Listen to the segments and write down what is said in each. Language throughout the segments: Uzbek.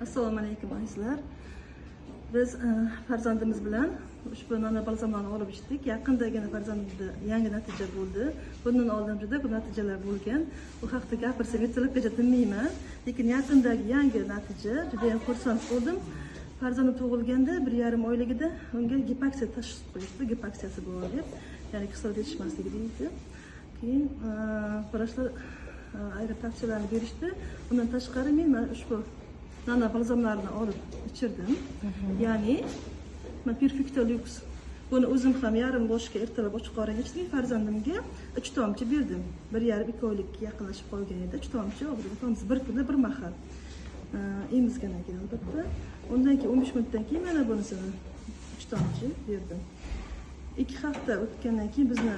Assalomu alaykum, azizlar. Biz farzandimiz bilan ushbu nano balzamlarni olib ichdik. Yaqindagina farzandimda yangi natija bo'ldi. Bundan oldin juda ko'p natijalar bo'lgan. Bu haqda gapirsam, ertalabgacha tinmayman. Lekin yaqindagi yangi natija, juda ham xursand bo'ldim. Farzandim tug'ilganda 1,5 oyligida unga gipoksiya tashxis qo'yishdi, gipoksiyasi bor deb, ya'ni kislorod yetishmasligi deydi. Keyin vrachlar ayrim tavsiyalarni berishdi. Undan tashqari men mana ushbu nano balzamlarni olib ichirdim. Ya'ni man Perfecto Lux, buni o'zim ham yarim boshga ertalab och qoringa ichdim, farzandimga 3 tomchi berdim. 1,5-2 oylikka yaqinlashib qolgan edi. 3 tomchi og'ziga tomchi bir kunda bir mahal. Emizgandan keyin albatta. Undan keyin 15 minutdan keyin mana bunisini 3 tomchi berdim. 2 hafta o'tgandan keyin bizni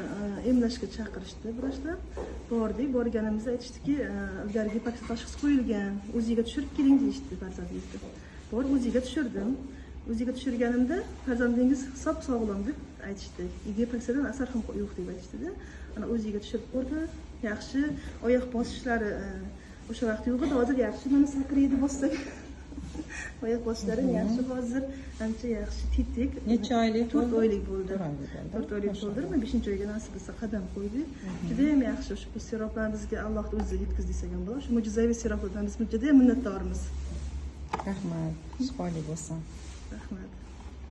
emlashga chaqirishdi vrachlar. Bordik, borganimizda aytishdiki, ilgari gipoksiya tashxis qo'yilgan, UZIga tushirib keling deyishdi farzandingizni. Borib UZIga tushirdim. UZIga tushirganimda farzandingiz sop sog'lom deb aytishdi. Gipoksiyadan asar ham yo'q deb aytishdida. Ana UZIga tushirib ko'rdi, yaxshi, oyoq bosishlari o'sha vaqt yo'q edi, hozir yaxshi, mana sakraydi bossak. Oyoq bosishlari yaxshi hozir, ancha yaxshi, tetik. Necha oylik 4 bo'ldi? oylik bo'ldi. 4 oylik bo'ldi. 4 oylik bo'ldi. Mana 5-oyga nasib qilsa qadam qo'ydi. Juda ham yaxshi, ushbu siroplarni bizga Alloh o'zi yetkazdi desak ham bo'ladi. Shu mo'jizaviy siroplardan biz juda ham minnatdormiz. Rahmat. Shifoli bo'lsin. Rahmat.